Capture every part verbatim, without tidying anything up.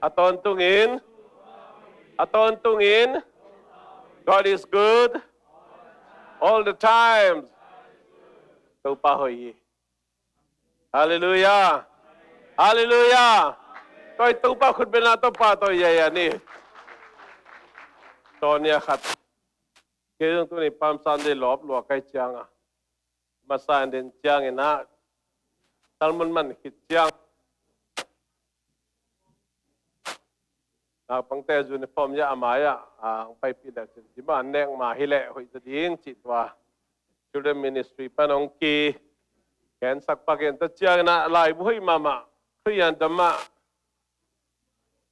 A tawntungin, a tawntungin, God is good all the times. Topa hoih hi. Halleluiah. Halleluiah. Tua i Topa khutbetna tawh pahtawi a ni. Tawnia khat. Kei zong tuni Palm Sunday lawp lua kai cianga, masa in den ciangin ah, sermon man khit ciang, naupangte uniform ya a mai-ah, ah, hong paipih leh cin, ci ma nek ma hi leh hoih ta ding cih tua Children Ministry pan hong ki gensak pak in, ta ciangin ah laibu hoih mahmah, Khristian dam ah,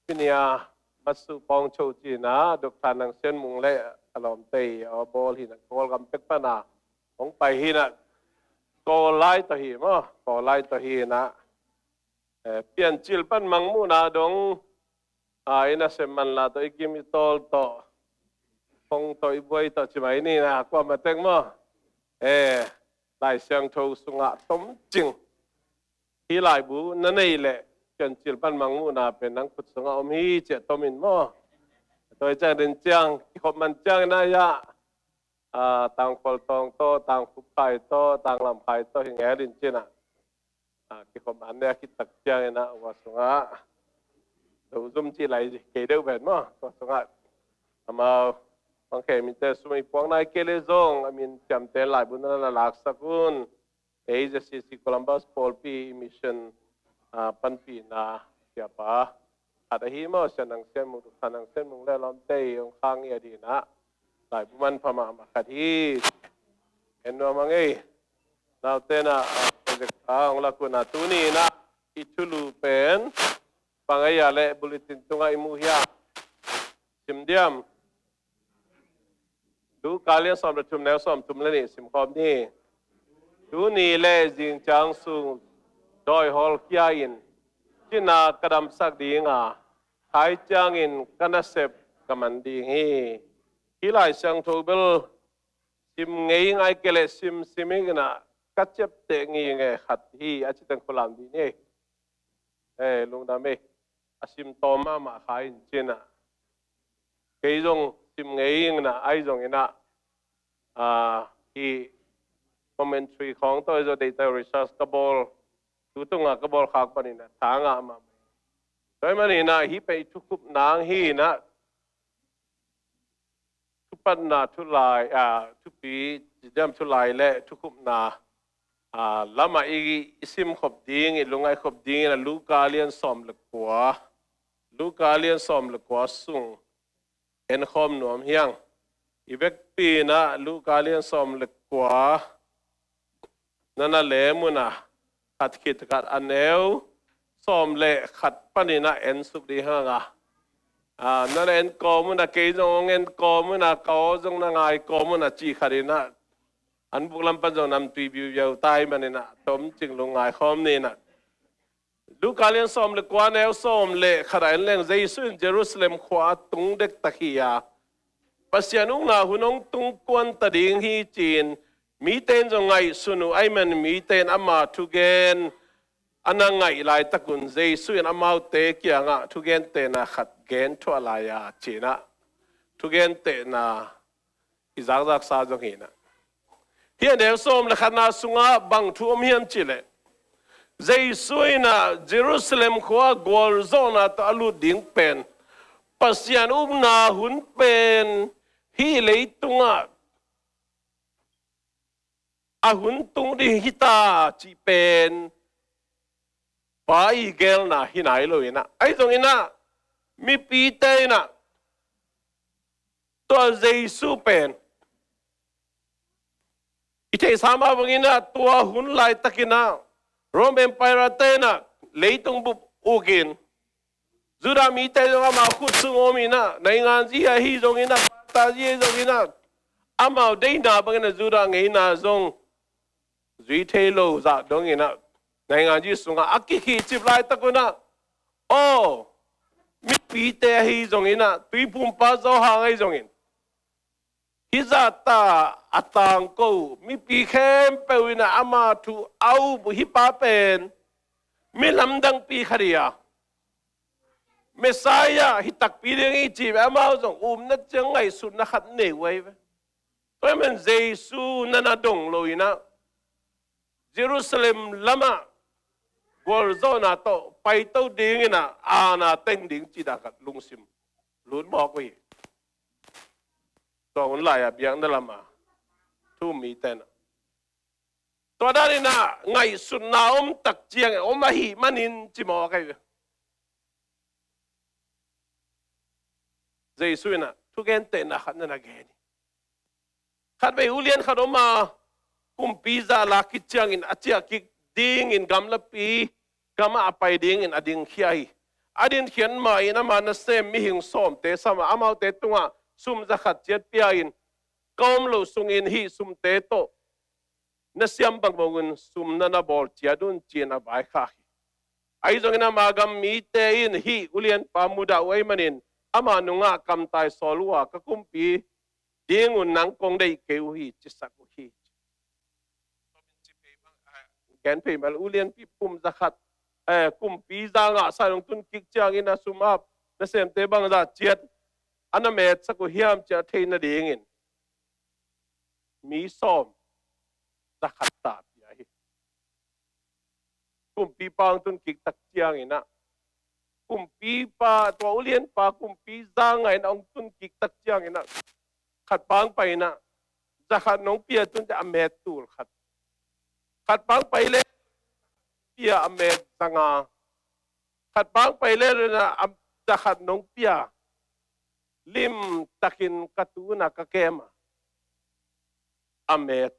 pinia matsu pawng cho cina, Doctor Nang Sian Mung le a lawmte a bawl hi na, Kawlgam pek pana hong pai hi na, Kawl lai tawh hi maw, Kawl lai tawh hi na, eh, Piancil pan Mangmuhna dong, ah, i nasem manla tawh, i gim i tawl tawh, kong tawh, i buai tawh ci mai ni na, kua matek maw, eh, Lai Siangtho sungah tom cing. Hih laibu na nei leh Piancil pan Mangmuhna pen nang khut sungah om hi, ciah tom in maw. Tua hi ciang den ciang, kikhop man ciang na ya, ah, Tangkhual Tawng tawh, Tangkhup Khai tawh, Tanglam Khai tawh hi ngel in cina, ah, kikhop man ne a khit tak ciangin ah, ua sungah do zum cih lai kei deuh pen maw, ua sungah amau bang khe minte sum i puak nai kei le zong, a min ciamte laibu na la laksak un. Ei J C C Columbus pawlpi mission, ah, panpihna siapa khat ahi maw, Sia Nang Sian Mung, Sia Nang Sian Mung le lawmte i hong khang i a dina laibu manpha mahmah khat hi. En nuam a ngei. Naute na, ah, project a hong lakuna tuni na i thulu pen pangai a le bulletin tungah i muh hiam? Sim diam? Luka lian sawm le thum, neu sawm thum le nih simkhawm ni. Tuni le zingciang sung dawi hawlkhia in, cina ka damsak dinga, khai ciangin ka nasep ka man ding hi. Hih Lai Siangtho bel sim ngei ngai kei le sim sim ing ina, ka ciapteh ngi nge khat hi a ci teng khulam dih ni. Eh, lungdam ei. A sim tawm mahmah kha in cina. Kei zong sim ngei ing na, ahi zongin ah, ah, hih commentary khawng tawh ahi zong data research ka bawl, tu tunga ka bawl khak panin ah tha ngah mahmah. Tua ahih manin ah hih pen i thukhupna hi na, thupatna thulai, ah, thupi, ci diam, thulai le thukhupna, ah, lamah i, i simkhop ding, i lungngaihkhop dingin a Luka lian sawm le kua, Luka lian sawm le kua sung enkhawm nuam hiang. I vekpi in ah Luka lian sawm le kua na na lem un ah, khat khit khat a neu sawm le khat panin ah ensuk ding hang a. Ah, na na en kawm un ah, kei zong hong en kawm un ah, ka aw zong na ngai kawm un ah, cih khat in ah, an buk lam pan zong namtui biubiau ta ahih manin ah, tom cing lungngai khawm ni in ah. Luka lian sawm le kua, neu sawm le khat ah en leng, Jesu in Jerusalem khua a tung dektak hi a, Pasian ukna hun hong tung kuan ta ding hi ci-in mite in zong ngaihsun uh ahih manin mite in ama thugen a na ngaih laitak un Jesu in amaute kiangah thugentehna khat gen thuah lai a, ci-in ah thugentehna i zakzaksa zong hi in ah. Hih a neu sawm le khatna sungah bang thu om hiam cih leh, Jesu in ah Jerusalem khua gualzawhna tawh a lut ding pen, Pasian ukna hun pen hih leitungah a hun tung ding hi ta cih pen Pa i gelna hi nai lo in ah, ahi zongin ah mipite in ah tua Jesu pen i theihsa mah bangin ah tua hun laitakin ah Rome Empire te in ah leitung bup ukin Judah mite zong amau khut sung om in ah, nainganzi ahi zongin ah, pata zi ahi zongin ah, amau deihna bangin ah Judah ngeina zong zui thei lo zah dongin ah, nainganzi sungah a kikhihcip laitak un ah, aw, mipite ahi zongin ah, Tuiphumpa Johan ahi zongin, hih zahta a tangko mipi khempeuh in ah ama thu a up uh, hih pa pen mi lamdangpi khat hi a, Messiah hi takpi ding hi ci ve, amau zong upna ciang ngaihsutna khat nei uh ahi ve. Tua ahih manin Jesu na na dong lo in ah, Jerusalem lamah gualzawhna tawh paito dingin ah, aana teng ding cih dan khat lungsim lut mawk uh hi. Tua hun lai-a biakna lamah thu um mite in ah, tua danin ah ngaihsutna om tak ciangin om ahih manin ci mawk ahi ve. Jesu in ah thugentehna khat na na gen hi. Khatvei ulian khat om a, kumpi zahla khit ciangin a ciah kik dingin gamlapi gamah a pai dingin a dingkhia hi. A dinkhiat ma-in ama nasem mihing sawmte sam a, amaute tungah sum za khat ciat pia-in, ka om loh sungin hih sumte tawh na siam bangbangin sum na na bawl ciat un, ci-in a vaikhak hi. Ahi zongin ama gam mite in hih ulianpa mudah uh ahih manin, ama nungah kamtai sawl uh a, ka kumpi ding un nang kong deih kei uh hi, cisak uh hi. Gen phei mal, ulianpi kum za khat, eh, kumpi za ngahsa in hong tun kik ciangin a sum ap nasemte bangzah ciat a na metsak uh hiam cih a theih nadingin mi sawm za khat ta pia hi. Kumpipa hong tun kik tak ciangin ah, kumpipa, tua ulianpa kumpi za ngah in ah hong tun kik tak ciangin ah, khat pa hong pai in ah, za khat nong pia tun teh a met tul khat. Khat pa hong pai le pia a met za nga. Khat pa hong pai le in ah, a za khat nong pia, limtakin ka tun ah ka kem a, a met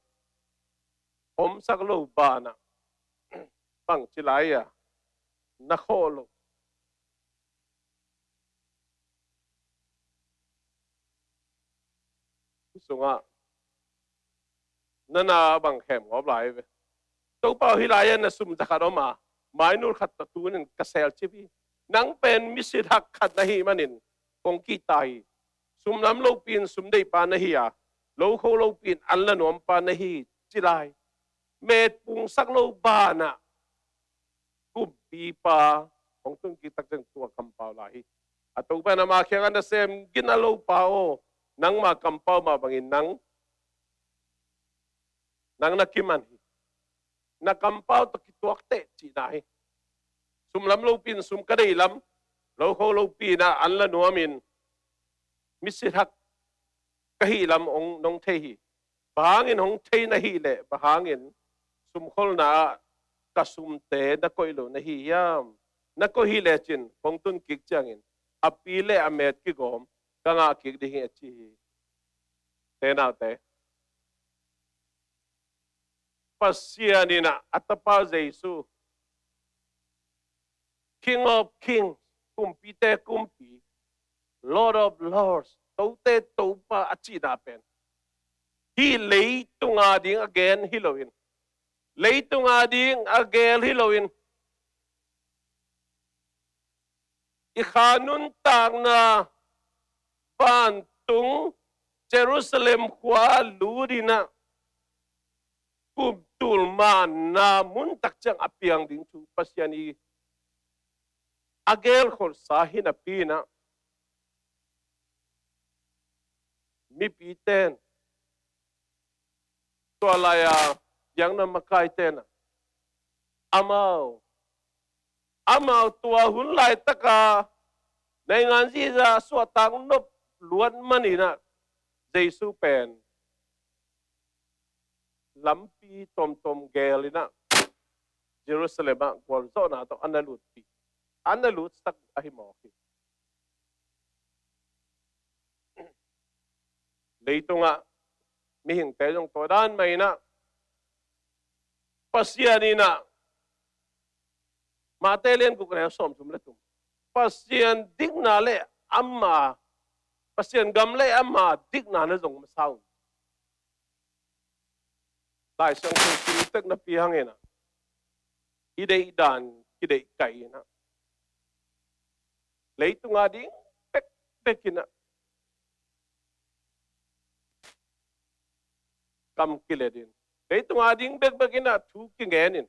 omsak lo banah, bangci lai-a na khawh lo. Sungah na na bang khem ngawp lai ve. Topa aw, hih lai-ah na sum za khat om a, mainul khat tawh tunin ka selcip hi. Nang pen misit hak khat na hih manin kong kihta hi. Sum lam lopi in sum deihpa na hi a, lo kho lopi in an la nuampa na hi, ci lai. Met pungsak lo banah kumpipa hong tun kik tak ciang tua kampau lai hi. A Topa in ama kiangah, nasem gina lopa aw, nangma kampau mah bangin nang, nang na kiman hi. Na kampau tawh kituak teh, cihna hi. Sum lam lopi in sum ka deih lam, lo kho lopi in ah an la nuamin misit hak ka hih lam hong nong thei hi. Bang hangin hong thei na hih leh, bang hangin sumkholna ah ka sumte na koih lo na hi hiam? Na koih hi lecin kong tun kik ciangin a pi le a met kigawm ka ngah kik ding hi, a ci hi. Te naute, Pasian in ah a Tapa Jesu, King of Kings, kumpite kumpi, Lord of Lords, tote Topa a cihna pen hih leitung ading a gen hi loin, leitung ading a gel hi loin, i kha nuntakna vantung Jerusalem khua lut in ah, kumtul manna mun tak ciang a piang ding thu Pasian in a gelkholhsa hi napi in ah, mipite in, tua lai-a biakna makaite in ah, amau, amau tua hun laitaka naingan ziza suahtak nop luat manin ah, Jesu pen lampi tuamtuam gel in ah, Jerusalem ah gualzawhna tawh a na lutpih, a na lutsak ahi mawk hi. Leitungah mihingte zong tua dan mah in ah, Pasian in ah, Mate lian guk neu sawmthum le thum, Pasian dikna le ama, Pasian gam le ama dikna na zong masa un. Lai Siangtho sim tek napi hangin ah, i deih dan kideih kai in ah, leitung ading bekbek in ah, kam kilet in, leitung ading bekbek in ah thu kingen in,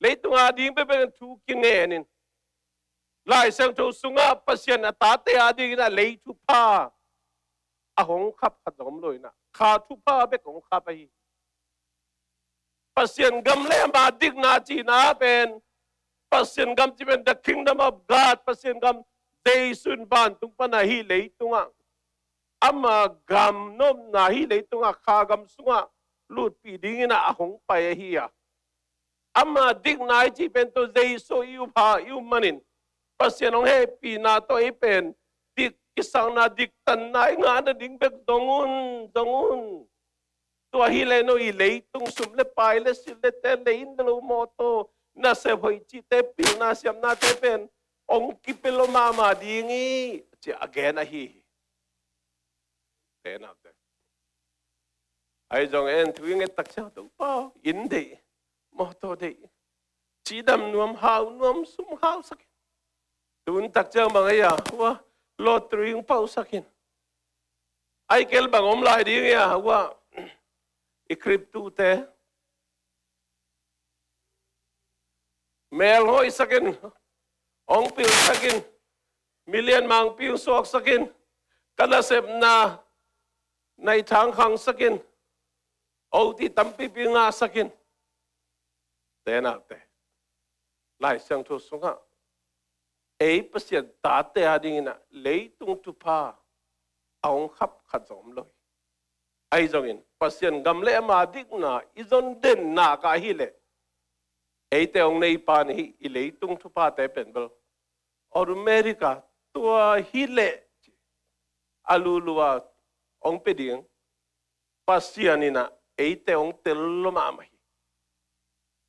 leitung ading bekbek in thu kingen in, Lai Siangtho sungah Pasian a tate adingin a lei thupha a hong khap khat zong om lo in ah, kha thupha bek hong khap ahi. Pasian gam le ama dikna cihna pen, Pasian gam cih pen the kingdom of God, Pasian gam, Jesu in vantung pan ahi leitungah, ama gam nopna hi leitungah kha gam sungah lutpih dingin ah a hong pai ahi a. Ama dikna i cih pen tawh Jesu i up ha, i up manin Pasian hong hehpihna tawh ei pen dik kisakna, diktanna i ngah nading bek zong un, zong un. Tua hi leh no i leitung sum le pai le sil le te le inn le lo mawtaw, nasep hoih cihte, pilna siamnate pen hong kipia lo mahmah ding hi, ci a gen ahi hi. Te nate. Ahi zong en thu i nget tak ciang, Topa, inn deih, mawtaw deih, cidam nuam, hau nuam, sum hausak in. Tun tak ciang bang ei a, hua, lottery hong pausak in. Ahi kei leh bang om lai ding ei a, hua, i crypto te mel hoihsak in, hong pilsak in, million mangpi hong suaksak in, ka nasepna na i thangkhangsak in, oti tampipi ngahsak in. Te nate. Lai Siangtho sungah ei Pasian tate adingin ah leitung thupha a hong khap khat zong om lo hi. Ahi zongin Pasian gam le ama dikna i zon den nak ah hi leh, eite hong neipa na hi, i leitung thuphate pen bel automatic a tua hi leh a lulu a hong pia ding Pasian in ah eite hong tel lo mahmah hi.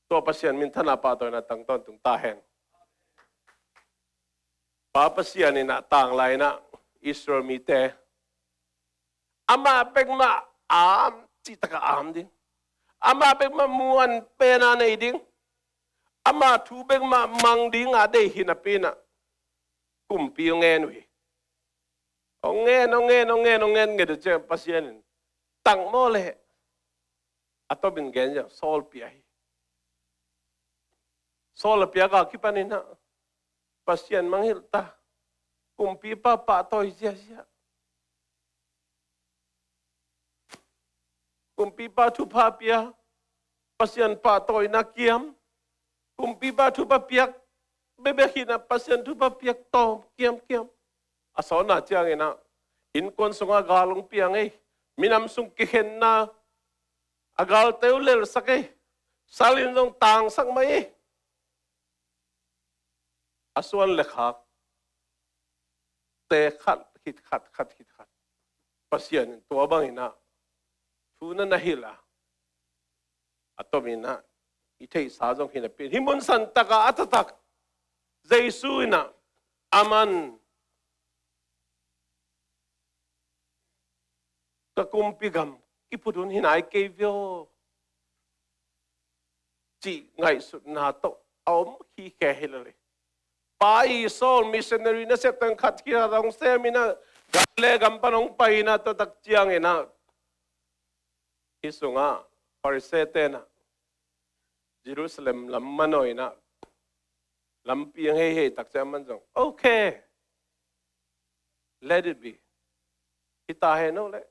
Tua Pasian minthanna, pahtawina tang tawntung ta hen. Pa Pasian in ah tanglai in ah Israel mite, amah bekmah am cih tak a am ding, amah bekmah muan pen a nei ding, ama thu bekmah mang ding a deih hi napi in ah kumpi hong ngen uh hi. Hong ngen, hong ngen, hong ngen, hong ngen, nget uh ciang Pasian in tang maw leh, a tawpin gen ciang Saul pia hi. Saul a piak a kipan in ah Pasian mangngilh ta, kumpipa pahtawi ziazia, kumpipa thupha pia, Pasian pahtawina kiam, kumpipa thupha piak bekbek hi in ah Pasian thupha piak tawm kiamkiam. A sawtna ciangin ah innkuan sungah gal hong piang ei, minam sung kikhenna, a galte uh lelsak ei, sal in zong tangsak mai ei. A suan le khakte khat khit khat, khat khit khat, Pasian in tua bangin ah thu na na hilh a, a tawpin ah i theihsa zong hi napi in, hih mun santak ah a taktak Jesu in ah, aman, ka kumpi gam kiphut hun hi nai kei ve aw, cih ngaihsutna tawh a om khikhe hi lel hi. Pa i Saul missionary nasep teng khat khit a hong sem in ah, Galilee gam pan hong pai in ah, tua tak ciangin ah hih sungah Pharisee-te in ah Jerusalem lam manawh in ah lampi hong heihei tak ciang aman zong, "Okay, let it be. Hi ta hen aw leh."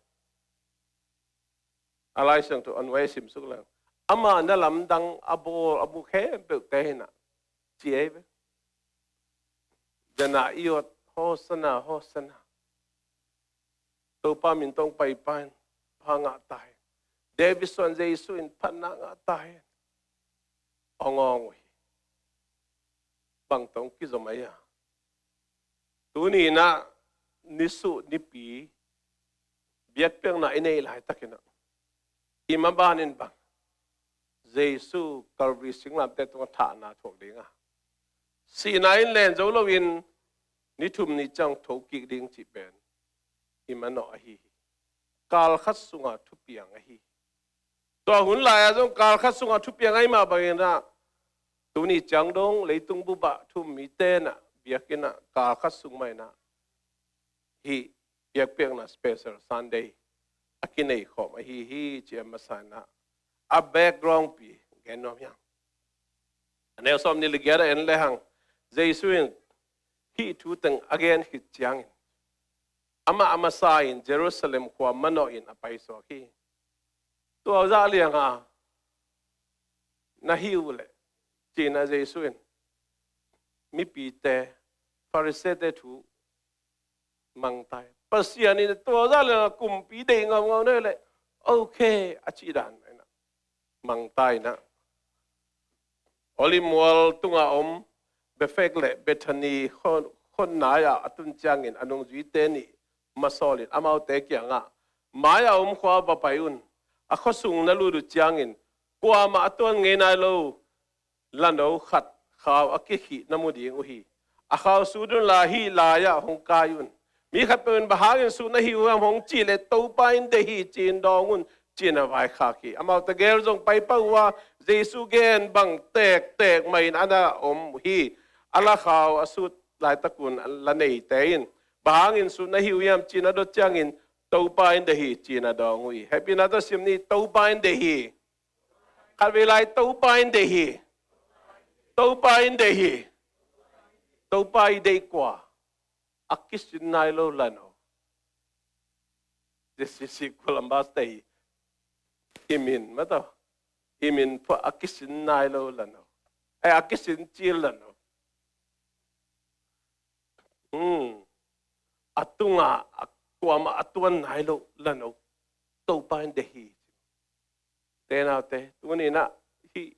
A Lai Siangtho a nuai a simsuk leng, amah na lamdang a bawl a mu khempeuhte hi in ah ci ei ve. Zan ah i ot, Hosanna, Hosanna. Topa min tawh hong paipa in pha ngah ta hen. David suan Jesu in phatna ngah ta hen, hong awng uh hi. Bang tawh hong kizom ahi a? Tuni in ah nisuh nipi biakpiakna i neih laitakin ah, i maban in bang, Jesu Calvary singlamteh tungah thahna thuak ding a, sihna in len zo loin ni thum ni ciang thokik ding cih pen i manawh ahi hi. Kal khat sunga thupiang ahi hi. Tua hun lai-ah zong kal khat sunga thupiang ahi mah bangin ah, tuni ciang dong leitung bup ah thu-um mite in ah, biakinn ah kal khat sung mah in ah hih biakpiakna special Sunday a kinei khawm ahi hi, ci a masa in ah a background pi gen nuam hi hang. A neu sawmnih le giat ah en le hang, Jesu in hih thu teng a gen khit ciangin amah a masa in Jerusalem khua manawh in a paisuak hi. Tua zah lianga na hi uh leh, ci-in a Jesu in mipite, Farisee-te thu mangtai. Pasian in tua zah lianga kumpi deih ngaungau na hi leh, okay, a cih dan in a mangtai in a. Olive mual tunga om Bethphage le Bethany khua, khua nai-ah a tun ciangin a nungzuite nih masawlin amaute kiangah, mai-ah om khua va pai un. A khuasung na lut uh ciangin kuamah a tuan ngei nai lo lano khat khau a kikhih na mu ding uh hi. A khau sut unla hih lai-ah hong kai un. Mi khatpeuh in bang hangin sut na hi uh hiam hong cih leh Topa in deih hi ci-in dawng un, ci-in a vaikhak hi. Amaute gel zong pai pah uh a, Jesu gen bang tektek mah in a na om uh hi. A la khau a sut laitak un a la neite in bang hangin sut na hi uh hiam ci-in a dot ciangin Topa in deih hi ci-in a dawng uh hi. Hehpihna tawh sim ni, Topa in deih hi. Khatvei lai, Topa in deih hi. Topa in deih hi. Topa i deih kua? A kisin nai lo lano. J C C Columbus te hi. I min mah tawh, i min phuah a kisin nai lo lano. Ai, a kisin cil lano. Hmm. A tunga, a kuamah a tuan nai lo lano. Topa in deih hi. Te naute, tuni-in ah hih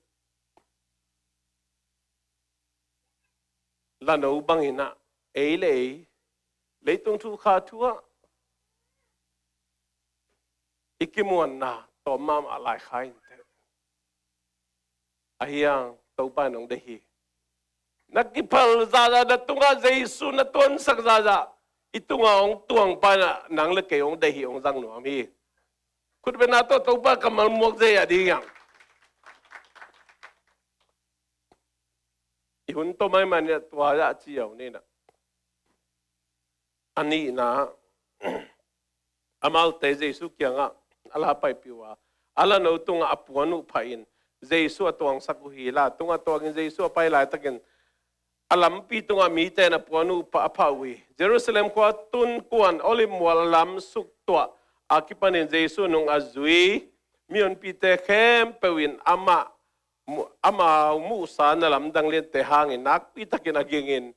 lano bangin ah ei le ei, leitung thu kha thu ah i kimuanna tawm mahmah lai kha inteh. Ahi hang Topa in hong deih hi. Na kiphal zahzah, na tungah Jesu na tuansak zahzah, i tungah hong tuangpa in ah nang le kei hong deih hi, hong zang nuam hi. Khutbetna tawh Topa kammal muak zei a ding hiam? I hun tawm ahih manin ah tua zah ci-a uh ni in ah. A nihna, amaute Jesu kiangah a la paipih uh a, a lano tungah a puan uh phahin Jesu a tuangsak uh hi. La tungah tuakin Jesu a pai laitakin a lampi tungah mite in a puan uh pha, a phah uh hi. Jerusalem khua tun kuan Olive mual lam suk tuah a kipanin Jesu nung a zui mihonpite khempeuh in amah, mu-, amau muhsa na lamdang liante hangin nakpi takin a gingin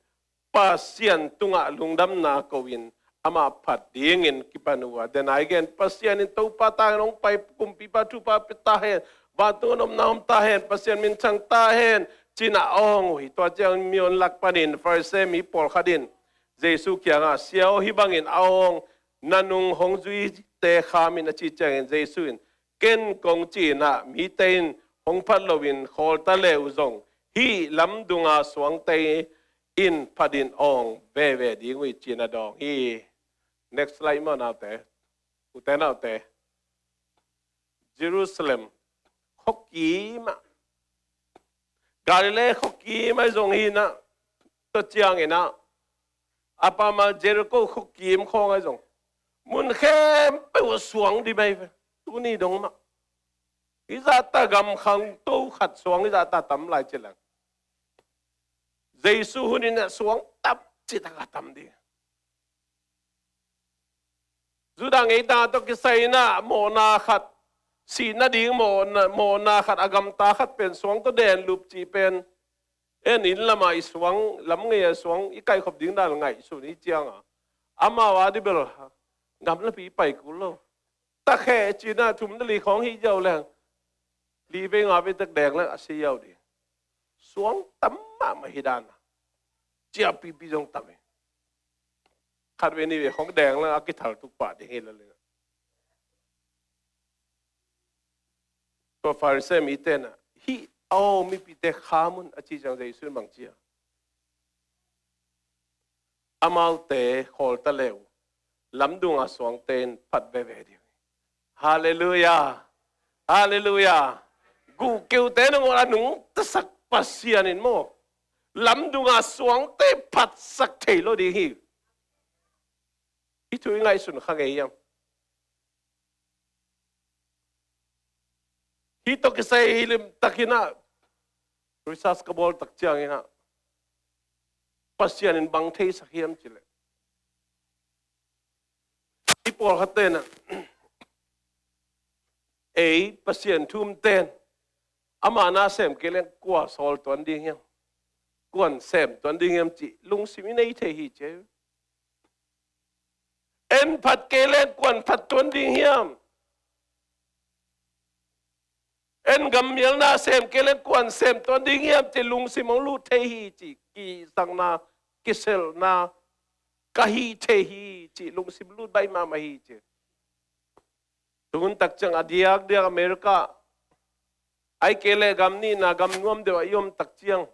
Pasian tungah lungdamna ko-in amah phat dingin kipan uh a, den a i gen, Pasian in Topa ta hen, hong pai kumpipa thupha pia ta hen, vantung a nopna om ta hen, Pasian minthang ta hen, ci-in a awng uh hi. Tua ciang mihon lak panin Farisee mi pawlkhat in Jesu kiangah, Sia aw, hih bangin a awng na nung hong zuite kham in, a cih ciangin Jesu in, Ken kong cih in ah, mite in hong phat loin khawlta le uh zong hih lamdunga suangte in phatin awng veve ding uh hi, ci-in a dawng hi. Next slide maw, naute. Ute naute. Jerusalem khuakim ah, Galilee khuakim ah zong hi in ah, tua ciangin ah, a pama Jericho khuakim khawng ah zong mun khempeuh ah suang dim hi ve. Tuni dong mah. Hih zahta gam khangto khat suang hih zahta tam lai ci leng, Jesu hun in ah suang tam citak a tam ding. Judah ngeina tawh kisai in ah mawhna khat, sihna ding mawhna, mawhna khat, a gamta khat pen suang tawh den lup cih pen, en, inn lamah i suang, lam ngei a suang i kaihkhop ding dan ngaihsun hi cianga, amau a dih bel gamlapi pai kul lo. Takheh ci-in ah thum le li khawng hih ziau leng, li vei nga vei tek deng leng a si ziau ding. Suang tam mahmah hi dan a, ciahpipi zong tam hi. Khatvei nihvei khawng deng leng a kithal tuk pah ding hi lel in ah. Tua Farisee mite in ah, Hih aw, mipite kham un, a cih ciang Jesu in bang ci a? Amaute khawlta le uh lamdunga suangte in phat veve ding hi. Halleluiah. Halleluiah. Guhkeute nangawn a nungtasak Pasian in maw, lamdunga suangte phatsak thei lo ding hi. Hih thu i ngaihsun kha ngei hiam? Hih tawh kisai hi limtakin ah, research ka bawl tak ciangin ah, Pasian in bang theisak hiam cih leh, i pawlkhat ten ah, ei Pasian thu um ten, ama na sem kei leng kua sawl tuan ding hiam, kuan sem tuan ding hiam cih lungsim i nei thei hi ci. En phat kei leng kuan phat tuan ding hiam? En gammial na sem kei leng kuan sem tuan ding hiam cih lungsim hong lut thei hi ci. Kisakna, kiselna ka hi thei hi ci. Lungsim lut baih mahmah hi ci. Tuhun tak ciang a diakdiak America, ahih kei leh gam nihna gam nuam deuh ah i om tak ciang,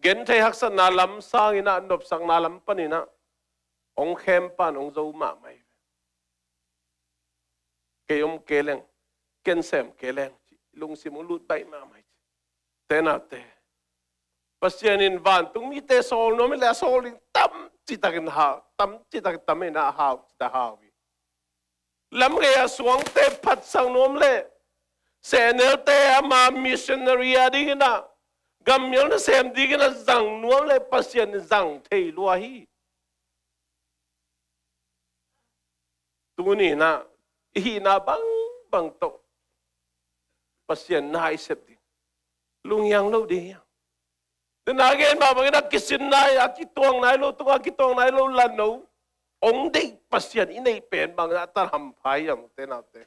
genthei haksatna lam sangin ah nopsakna lam panin ah hong khem pan hong zo mahmah hi. Kei om kei leng, ken sem kei leng ci, lungsim hong lut baih mahmah hi ci. Te naute, Pasian in vantung mite sawl nuam hi leh a sawl ding tam citakin hau, tam citakin tam in a hau cita hau hi. Lam gei a suangte phatsak nuam leh, sehnelte ama missionary a dingin ah, gammial nasem dingin ah zang nuam leh Pasian in zang thei lua hi. Tuni in ah i hihna bangbang tawh Pasian na i sep ding, lunghiang lo ding hiam? Tuna gen mah bangin a kisin nai, a kituang nai lo, tunga kituang nai lo la no. Hong deih Pasian i neih pen bangin a tan hampha hiam, ute naute?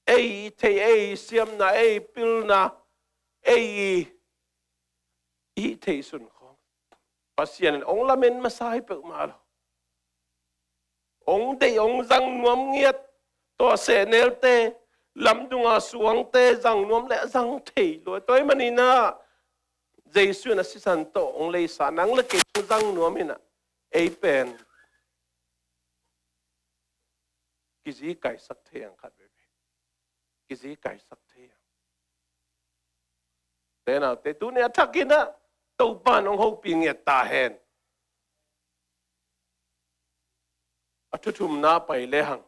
Ei i theih, ei i siamna, ei i pilna, ei i, i theih sun khawng Pasian in hong lamen masa hi peuhmah lo. Hong deih, hong zang nuam ngiat. Tua sehnelte, lamdunga suangte zang nuam leh zang thei lua. Tua ahih manin ah Jesu in a sisan tawh hong leisa, nang leh kei hong zang nuam in ah, ei pen kizikaisak thei ang khat veve. Kizikaisak thei ang. Te naute, tuni a thakin ah Topa in hong hopih ngiat ta hen. A thu thumna pai lehang,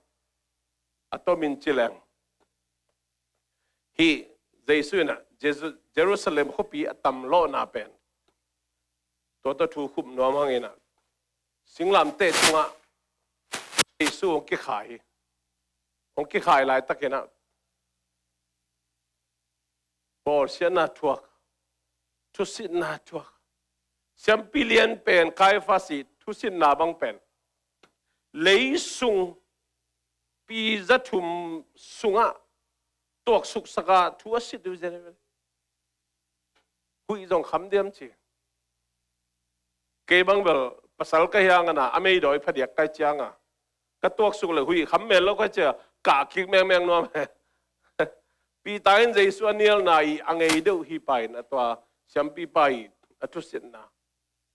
a tomin ci leng, hih Jesu in ah Jesu-, Jerusalem khuapi a tam lawhna pen, tua tawh thu khup nuam hangin ah, singlamteh tungah Jesu hong kikhai hi. Hong kikhai laitakin ah, bawlsiatna thuak, thusitna thuak. Siampi lian pen Kaiafas i thusitna bang pen, leisung pi za thum sungah tuaksuk saka thu a sit uh zen hi ve. Huih zong kham diam ci. Kei bang bel pasal ka hi hangin ah, a meidawi phadiak kai cianga, ka tuaksuk leh huih kham mel lo kai cia, kah kik mengmeng nuam. Peter in Jesu a nialna i a ngei deuh hi pa in, a tua siampipa i a thusitna,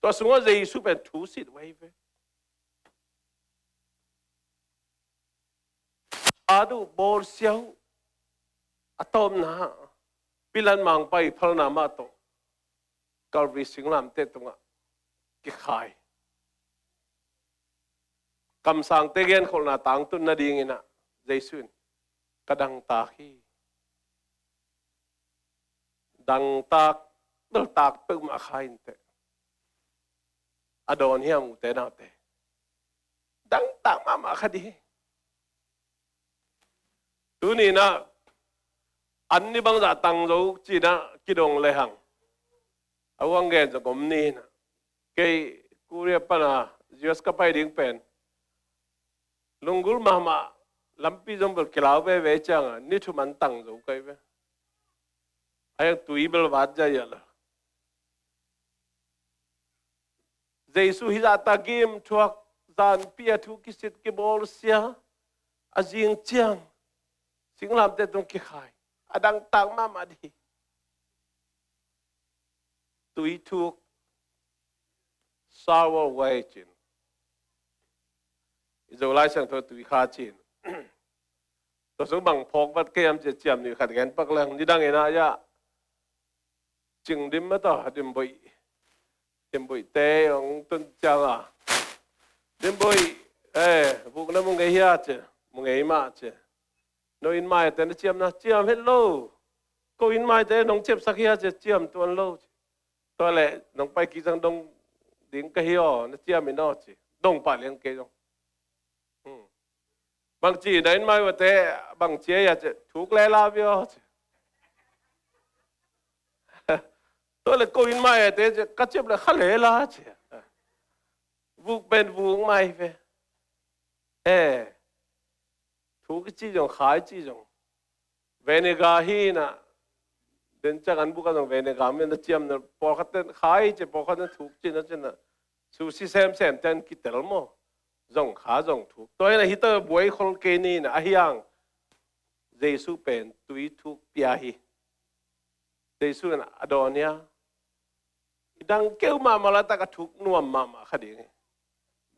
tua sungah Jesu pen thusit uh ahi ve. At uh, bawlsia uh, a tawpna ah Pilat mangpa i phalna mah tawh Calvary singlamteh tungah kikhai. Kamsangte genkholhna tangtun nadingin ah Jesu in, ka dangtak hi. Dangtak, dangtak peuhmah kha inteh. A dawn hiam, ute naute? Dangtak mahmah kha dih hi. Tuni in ah, an ni bangzah tang zo ci-in ah kidong lehang, a uang gen zong om ni in ah, kei Korea pana U S ka pai ding pen, lunggulh mahmah, lampi zong bel kilau veve cianga ni thum an tang zo kai ve. A hiang tui bel vat zia lo. Jesu hih zahta gim thuak, zanpi a thu kisit, kibawlsia, a zing ciang singlamteh tung kikhai. A dangtak mahmah dih hi. Tui thuk, shower away ci-in, i Zolai Siangtho tui kha ci-in. Tua sung bang phawk vat kei hiam ci-a ciam nih khat gen pak leng, nidang in ah, ya, cing dim mah tawh, dim boih, dim boih te hong tun cianga, dim boih, eh, vukna mu ngei hia ci, mu ngei mah ci. No inn maite na ciamna, ciam het lo. Ko inn maite nong ciapsak hia ci, ciam tuan lo ci. Tua leh nong pai kik ciang dong ding ka hi aw, na ciam in aw ci. Dong pah liang kei zong. Hmm. Bang ci na in mai vate, bang ci a ya ci, thuk le la vi aw ci. Tua le ko in mai vate ci, ka ciam le kha le la ci. Vuk pen vuk mai ve. Eh. Thuk i ci zong, khai ci zong. Vinegar hi na. Den ciang an buk a zong vinegar men na ciam na, pawlkhat ten khai ci, pawlkhat ten thuk ci na ci na. Sushi semsem ten kitel maw. Zong kha zong thuk. Tua hi na hi ta buai khol kei ni na, a hiang. Jesu pen tui thuk pia hi. Jesu in a dawn hia? I dang keu mahmah laitak a thuk nuam mahmah kha ding hi.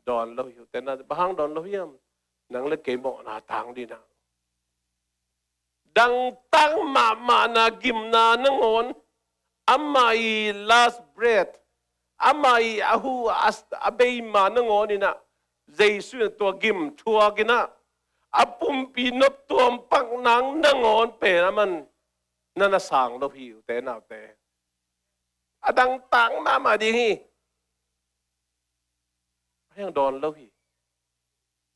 Dawn lo hi uh. Tena bang hang dawn lo hiam? Nang le kei mawhna tang dina. Dang tang mahmahna gimna nangawn, ama i last breath, ama i a hu a, a beima nangawn ina, Jesu in tua gim thuak ina, a pumpi nop tuam pak nang nangawn pen a man na na sang lo hi uh te naute. A dang tang mahmah ding hi. A hiang dawn lo hi.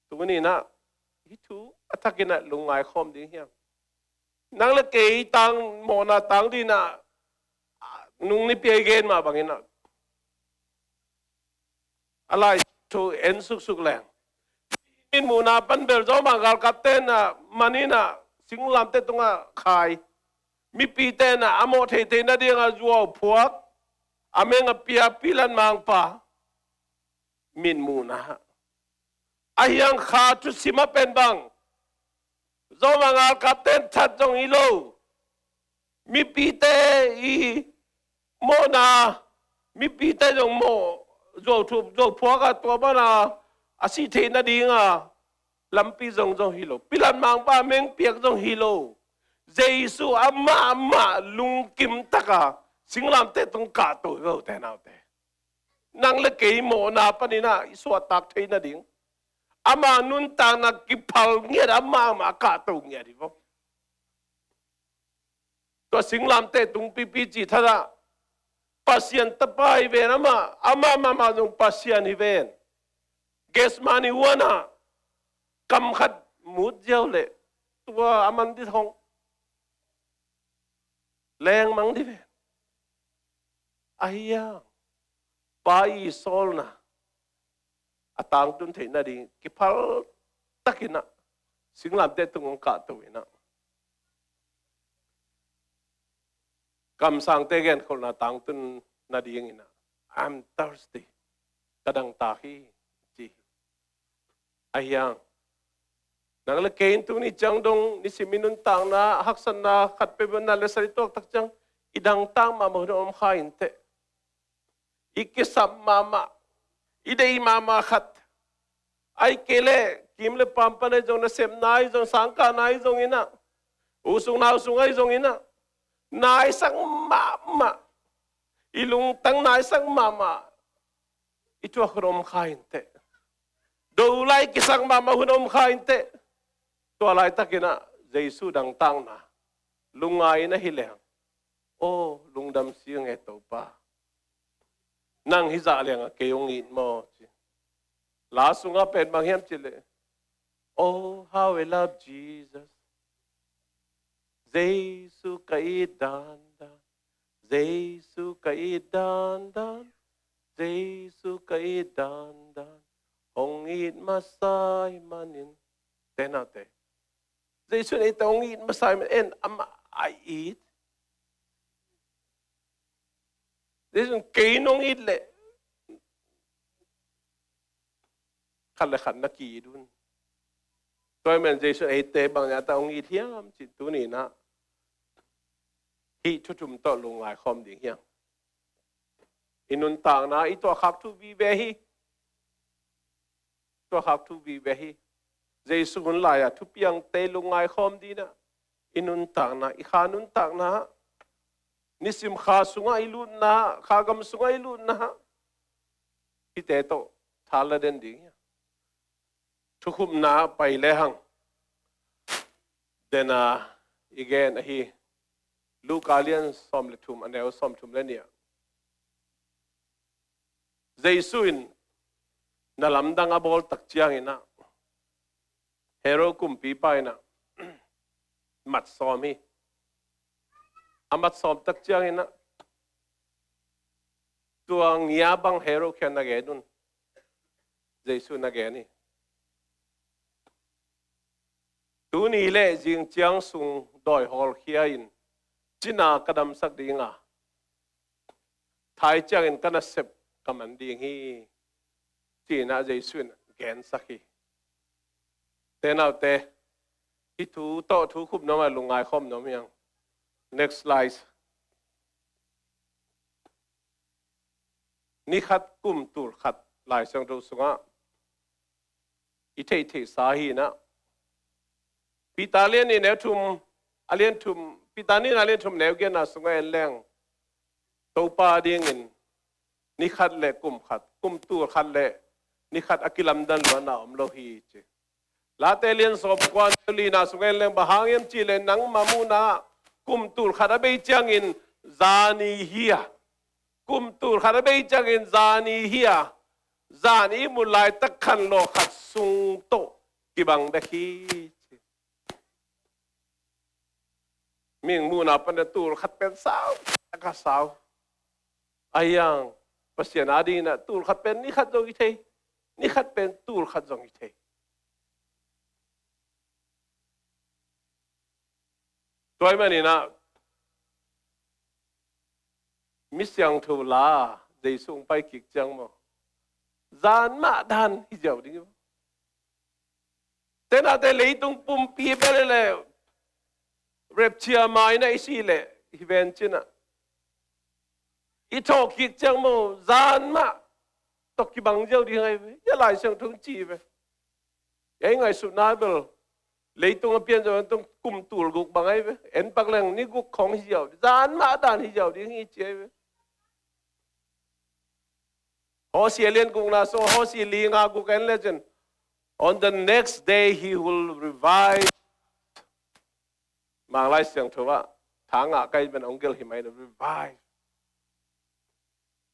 Tuni na hi thu a thakin a lungngai khawm ding hiam? Nang le kei tang mawhna tang dina nung ni piai gen mah bangin a a lai thu en suksuk leng. Min muhna pan bel zawmah galkap ten a manin a singlamte tungah khai. Mipi ten a a mawh theihtheih nading a zuau phuak. A meng a pia Pilat mangpa. Min muhna. A hiang kha thusim a pen bang. Zawmah galkap ten that zong hi lo. Mipite i mawhna, mipite zong mawh zuau thup, zuau phuak a tua bana a sih theih nading a lampi zong zong hi lo. Pilat mangpa meng piak zong hi lo. Jesu amah amah lungkim taka singlamte tung kahto hi lo te naute. Nang le kei mawhna panin a i suahtak theih nading. Ama nuntakna kiphal ngiat amah amah kahto ngiat hi vo. Tua singlamte tung pipi cih thadah Pasian tapa hi ven amah, amah mahmah zong Pasian hi ven. Gethsemane huanah kam khat mut ziau leh tua a man dithong lengmang di ven. A hiang Pa i sawlna a tangtun theih nading kiphal takin a singlamte tung hong kahto in a kamsangte genkholhna tangtun nadingin a I'm thirsty, ka dangtak hi ci hi. A hiang nang le kei in tuni ciang dong nisim i nuntakna haksatna khat peuh bel na le sari tuak tak ciang i dangtak mahmah hun a om kha in teh. I kisap mahmah, i deih mahmah khat. Ai kei le kim le pampan ai zong, nasepna ai zong, sangkahna ai zong in a, u sung nau sung ai zong in a, naisak mahmah, i lungtang naisak mahmah, i tuak hun om kha in teh. Do lai kisak mahmah hun om kha in teh. Tua laitakin a Jesu dangtakna lungngai in a hi leng, aw lungdam si nge Topa. Nang hi zah liang a kei hong it maw ci. La sungah pen bang hiam ci leh, oh how I love Jesus. Jesu ka it dandan. Jesu ka it dandan. Jesu ka it dandan. Hong it masa hi manin. Te naute. Jesu in eite hong it masa hi manin en amah a it. Jesu in kei nong it leh khat le khat na ki-it un. Tua hi men Jesu in eite bang zah ta hong it hiam cih tuni in a hih thu thum tawh lungngai khawm ding hiam? I nuntakna i tuahkhak thu vive hi. Tuahkhak thu vive hi. Jesu hun lai-a thupiangte lungngai khawm ding in a i nuntakna, i kha nuntakna, nisim kha sungah i lutna, kha gam sungah i lutna, hihte tawh tha la den ding hi. Thukhupna pai lehang dena i gen ahi Luka lian sawm le thum, a neu sawm thum le nih ah. Jesu in na lamdang a bawl tak ciangin ah, Herod kumpipa in ah mat sawm hi. A mat sawm tak ciangin ah, tua ngia bang Herod kiang na gen un. Jesu na gen hi. Tuni le zing ciang sung dawi hawlkhia in cina ka damsak ding a, thai ciangin ka nasep ka man ding hi, ci-in ah Jesu in gensak hi. Te naute, hih thu tawh thu khup nuam a lungngai khawm nuam hi hang. Next slide. Ni khat kum tul khat Lai Siangtho sungah i theihtheihsa hi in ah, Peter lian nih neu thum, a lian thum, Peter nih na lian thum neu giatna sungah en leng, Topa dingin ni khat le kum khat, kum tul khat le ni khat a kilamdan luatna om lo hi, ci. Late lian sawm kua neu lina sungah en leng, bang hang hiam cih leh nangma muhna ah kum tul khat a bei ciangin zani hi a, kum tul khat a bei ciangin zani hi a, zani i muh laitak khanlawh khat sung tawh kibang bek hi, ci. Mihing muhna pan ah tul khat pen sau, a ka sau. Ahi hang Pasian adingin ah tul khat pen ni khat zong hi thei, ni khat pen tul khat zong hi thei. Tua ahih manin ah mi siangtho la Jesu hong pai kik ciang maw, zan mah dan hi ziau ding hi maw. Te naute, leitung pumpi bel le rapture mai na i sih leh hi ven cin ah, i thawh kik ciang maw, zan mah tawh kibang ziau ding ahi ve. Hia Lai Siangtho ci ve. Ei ngaihsutna bel leitung a pian zong tung kum tul guk bang ahi ve. En pak leng ni guk khong hi ziau, zan mah dan hi ziau ding hi ci ahi ve. Hosea lian gukna sung, Hosea li nga guk en lecin, "On the next day he will revive." Mang Lai Siangtho ah, tha ngah kai ben ong gel hi mai na, revive.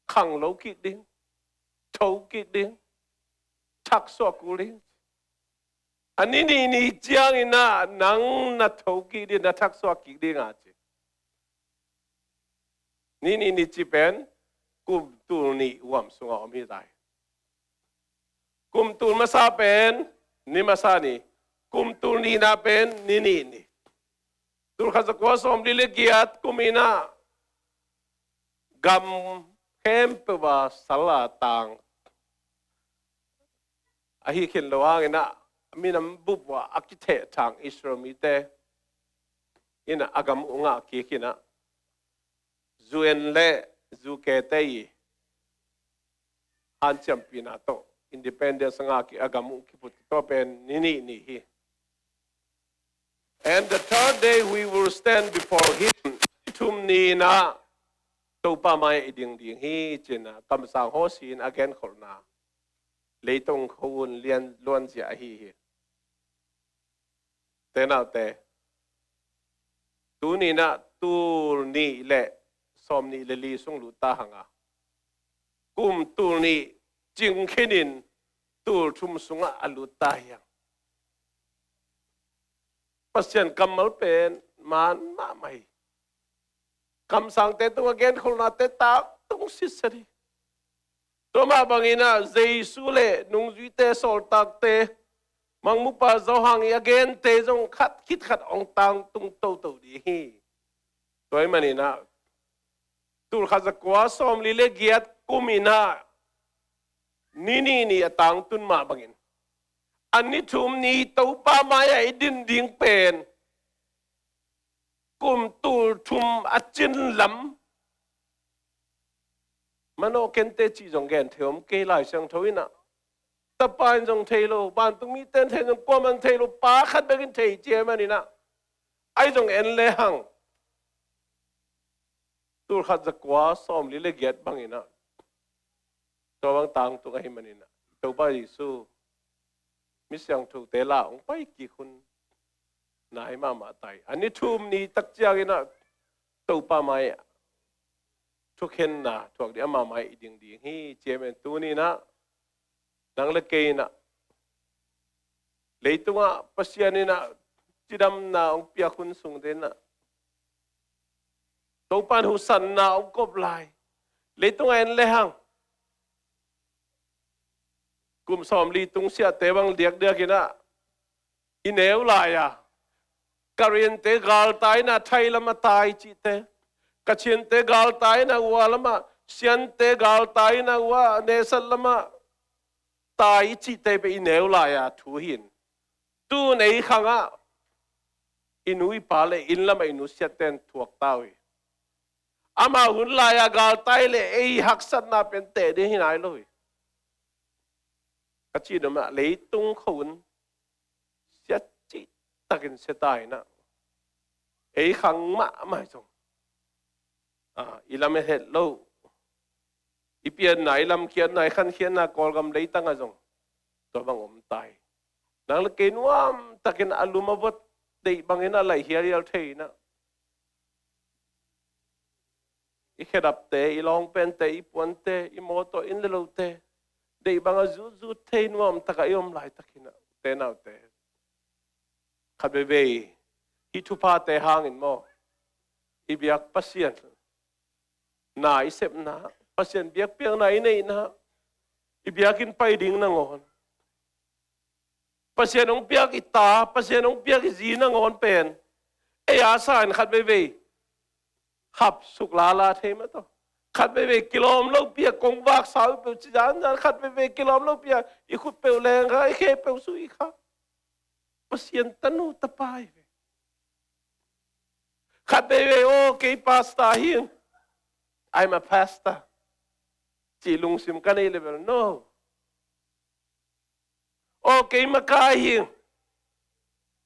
Khang lo kik ding, tho kik ding, thaksuak kul ding. A ni nih ni ciangin ah nang na tho kik ding, na thaksuak kik ding a ci. Ni nih ni ci pen kum tul nih huam sungah om hi ta hi. Kum tul masa pen ni masa ni, kum tul nihna pen ni nih ni. Tul khat za kua sawmli le giat kum in ah gam khempeuh ah sal a tang. Ahi khin lo hangin ah minam bup ah a kithehthang Israel mite in ah a gam uh ngah kik in ah, U N le U K te i hanciampihna tawh independence a ngah kik a gam uh kiphut kik tawh pen ni nih ni hi. "And the third day we will stand before him." Ni thum ni in ah Topa mai-ah i ding ding hi, ci-in ah kamsang Hosea in a genkholhna, leitung khua-un lian luanzia ahi hi. Te naute, tuni in ah tul nih le sawmnih le li sung lut ta hang a, kum tul nih cing khinin tul thum sungah a lut ta hi hang. Pasian kammal pen man mahmah hi. Kamsangte tungah genkholhnate tangtung sitset hi. Tua mah bangin ah Jesu le nungzuite, sawltakte, Mangmupa Johan i a gente zong khat khit khat hong tangtung toto ding hi. Tua ahih manin ah tul khat za kua sawmli le giat kum in ah ni nih ni a tangtun mah bangin, a ni thum ni Topa mai-ah i din ding pen kum tul thum a cin lam. Manawh kente cih zong gen thei om kei, Lai Siangtho in ah, Tapa in zong thei lo, vantung mite in thei zong, kuamah in thei lo, Pa khat bek in thei ci ahih manin ah, ahi zong en le hang, tul khat za kua sawmli le giat bangin ah, tua bang tangtung ahih manin ah, Topa Jesu mi siangthote la hong pai kik hun nai mahmah ta hi. A ni thum ni tak ciangin ah Topa mai-ah thukhenna thuak ding, ama mai i ding ding hi. Ciamen tuni inah nang le kei inah leitungah Pasian inah cidamna hong piak hun sung te inah Topan husanna hong kop lai. Leitungah en lehang kum sawmli tungsiahte bang diakdiak inah i neu lai a, Karen te galtai inah thai lamah tai cihte, Kachin te galtai inah ua lamah, Sian te galtai inah ua nesat lamah tai i cihte pen i neu lai a thu hi in. Tun ei khangah i nu i pa le inn lamah i nusiatte in thuak ta uh hi. Amau hun lai-a galtai le ei haksatna pen teh ding hi nai lo hi. Ka cih nuam ah leitung kho un sia cihtakin sia ta inah ei khang mahmah hi zong, a, i lamet het lo, i pianna, i lamkhiatna, i khankhiatna Kawlgam leitangah zong tua bang om ta hi. Nang le kei nuamtakin a lum a vot deih bangin a laih hialhial thei inah i khedapte, i lawngpente, i puante, i mawtaw, inn le lote deih bangah zutzut thei nuamtakah i om laitakinah, ute naute, khat veivei hih thuphate hangin maw, i biak Pasian na i sepna, Pasian biakpiakna i neihna, i biakinn pai ding nangawn, Pasian hong piak i ta, Pasian hong piak i zi nangawn pen ei a sa in khat veivei hap suk lala thei mah tawh. Khat veivei kilawm lopi a kong vaksa uh peuh ci zanzan, khat veivei kilawm lopi a i khut peuh leng kha, i khe peuh sui kha. Pasian tanu tapa hi ve. Khat veivei, aw, kei pastor hi, I'm a pastor, cih lungsim ka neih le bel no. Aw, kei makai hi,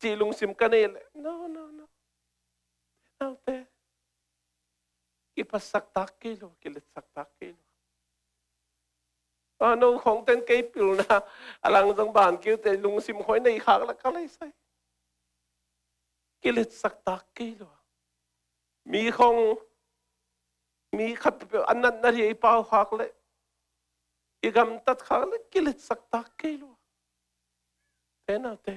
cih lungsim ka neih le no, no, no. Naute, kiphasak tak kei lo, kiletsak tak kei lo. A, no khong ten kei pilna a lang zong ban kiu te lungsim khoi nei khak la ka lai sai. Kiletsak tak kei lo. Mi khong, mi khat peuh a natna hi i pau khak le i gamtat khak le kiletsak tak kei lo. Te naute,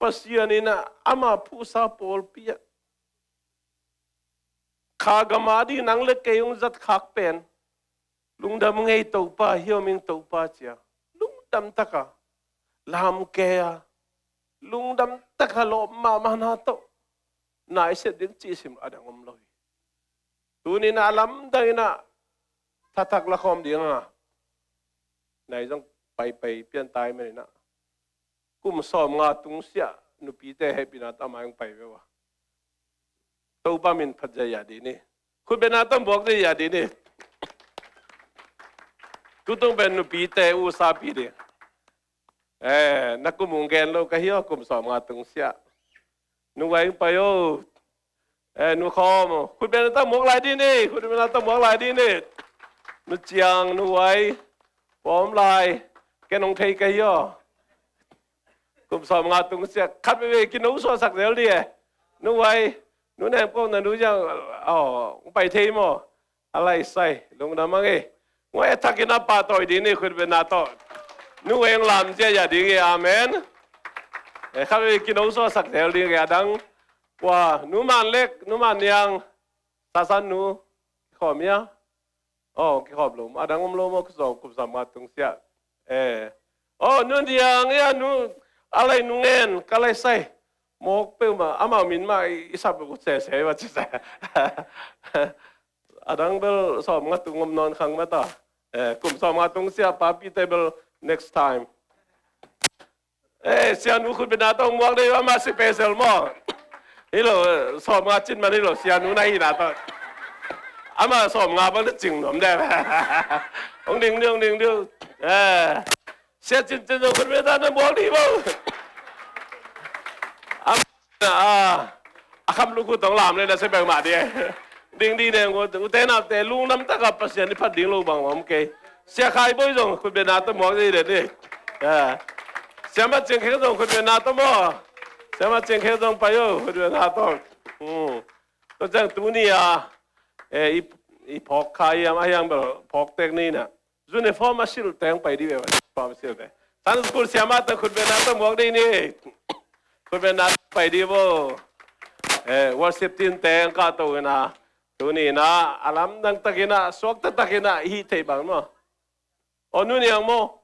Pasian in a ama phuhsa pawlpi ah kha gam a ding nang le kei hong zat khak pen lungdam ngei Topa, hiau ming Topa cia lungdam taka lam kei a, lungdam taka lawp mahmahna tawh na i sep ding cih sim a dang om lo hi. Tuni in a lamdang in a thathak lakhawm ding a, nai zong paipai pian tai man in a, kum sawmnga tungsiah nupite hehpihna tawh a mai hong pai ve uh a, Topa min phat zia dih ni. Khutbetna tawh buak zia dih ni. Tutung pen nupite usapi dih. Eh, na kum hong gen lo ka hi aw, kum sawmnga tungsiah. Nu Vai hong pai o. Eh, nu Khawm, khutbetna tawh buak lai dih ni, khutbetna tawh buak lai dih ni. Nu Ciang, nu Vai, pawm lai, ken hong thei ka hi aw. Kum sawmnga tungsiah khat veivei kinosuahsak zel dih e. Nu Vai, nu Nem Kok na nu Ciang, aw, hong pai thei maw? A lai sai, lungdam ang e. Nguai a thakin a pahtawi ding ni khutbetna tawh. Nu Vai hong lam zia ding e, amen. Eh, khat veivei kinosuahsak zel ding e, a dang. Kua, nu Man Lek, nu Man Niang, Sasan nu, kikhawm ia? Aw, kikhawm lo. A dang om lo maw, kum sawm, kum sawmnga tungsiah. Eh. Aw, nu Niang ia, nu, a lai nu Ngen, ka lai sai. Mawk peuhmah, amau min mah i, i sap uh sese, va ci sa. A dang bel sawmnga tung om nawn khang mah ta. Eh, kum sawmnga tungsiah papite bel next time. Eh, sianu khutbetna tawh muak dei, amah special maw. Hi lo, eh, sawmnga cin man hi lo, sianu na hihna tawh. Amah sawmnga bang na cing nuam dei. Hong ding ding, hong ding ding. Eh, sia Cin Cin zong khutbetna tawh muak dei maw. Am- Ah, a kham lukhu tong lam le na se bek mah dih. Ding dih neng, ute naute lungdam taka Pasian i phat ding lo bang om kei. Sia Khai Boi zong khutbetna tawh muak dih le dih. Ah. Sia Mat Ciang Khek zong khutbetna tawh maw. Sia Mat Ciang Khek zong pai o khutbetna tawh. Hmm. Tua ciang tuni a Eh, i, i phawk kha hiam, a hiang bel phawk tek ni na. Uniform a silh teng pai di ve, uniform a silh teng. Sunday school siamah teng khutbetna teng muak di ni. Khutbetna teng pai di bo. Eh, worship team teng ka to ina. Tuni ina, a lamdang takin a, suak taktakin a, i hih theih bang maw. O, Nu Niang maw.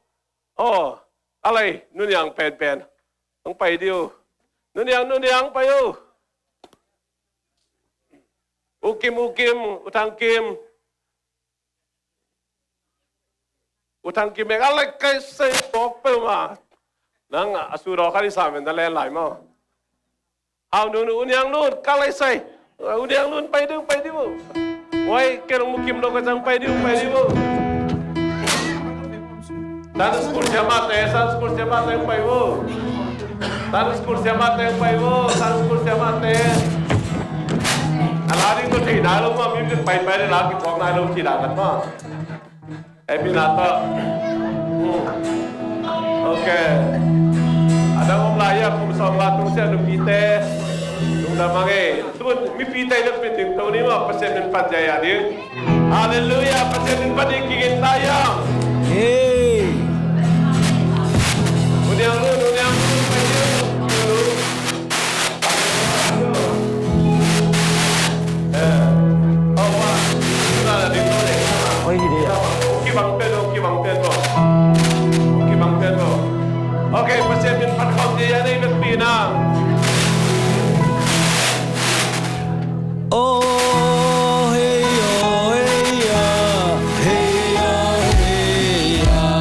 O, a lei, Nu Niang penpen. Hong pai di uh. Nu Niang, Nu Niang pai uh. U Kim, U Kim, U Thang Kim. U Thang Kim, a lei kai sei pok peuhmah. Nang a su daw khat i sam en na len lai maw. Hau nunu, U Niang Lun, ka lai sai. U Niang Lun, pai ding, pai ding uh. Wai, kei long mu kim lo ka cang, pai ding, pai ding uh. Sunday school siamah te, Sunday school siamah te, pai uh. Sunday school siamah te, pai uh. Sunday school siamah te. A la ding ko thei nai lo ma, mi pai pai de la ki kong nai lo ki da kan ma. Ei, pi na tawh. Hmm. Ok. A dang om lai a, kum sawm nga tung sia nupite. Lungdam ang e. Tun mipite i dang pi ding to ni ma, Pasian min pan zia a ding. Halleluiah, Pasian min pan ding kigin ta ia. Hey. U Niang Lun, U Niang Lun, pai ding. Oi, hi dia. Ok, Pasian min phat khawm ding a nei vekpi na. Oh, hey, oh, hey, ah. Hey, oh, hey, ah.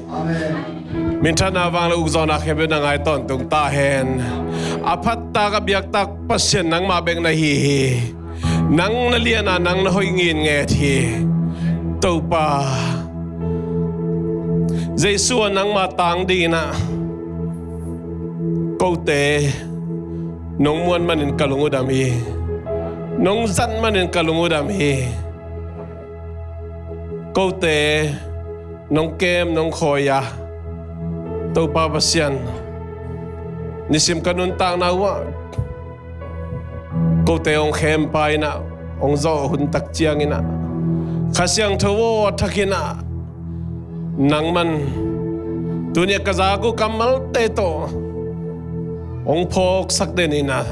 Amen. Minthanna vang le ukzawhna khempeuh na ngai tawntung ta hen. A phattak a biaktak Pasian nangmah bek na hi hi. Nang na lian a, nang na hoih ngitnget hi. Topa, Jesu a nangma tang dingin ah kote nong muan manin ka lung uh dam hi. Nong zat manin ka lung uh dam hi. Kote nong kem nong khawi a, Topa Pasian, nisim ka nuntakna uh ah kote hong khempa in ah, hong zawh hun tak ciangin ah, Kha Siangtho aw a thakin ah, nangman tuni a ka zak uh kammalte tawh hong phawksak den in ah,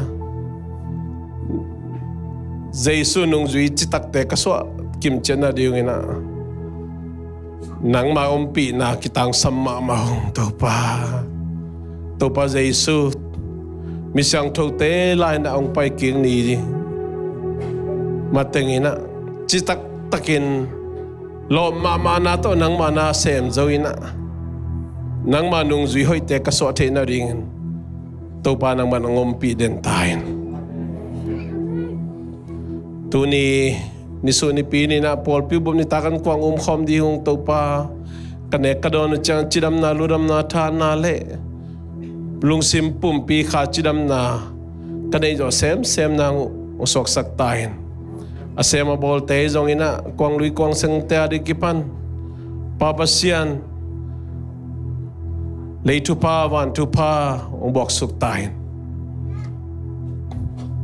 Jesu nungzui citakte ka suah kimciat nadingin ah, nangma ompihna kitangsam mahmah ung Topa. Topa Jesu, mi siangthote lai-in ah hong pai kik ni matengin ah, citaktakin lawp mahmahna tawh nangma na sem zo in ah, nangma nungzui hoihte ka suah theih nadingin Topa nangman hong ompih den ta in. Tuni nisuh nipi ni-in ah pawlpi bup nitak an kuang umkhawm ding ung Topa. Ka nek ka dawn uh ciang cidamna, ludamna, thahatna le lungsim pumpi kha cidamna ka neih zawh semsem nang uh hong suaksak ta in. A sem a bawlte zongin ah kuang lui kuang sengte a ding kipan Pa Pasian, lei thupha van thupha hong buaksuk ta in.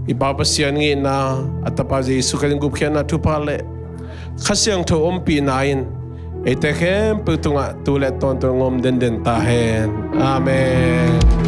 I Pa Pasian ngihna, a Tapa Jesu Khrih gupkhiatna thupha le Kha Siangtho ompihna in eite khempeuh tungah tu le tawntung hong om denden ta hen. Amen.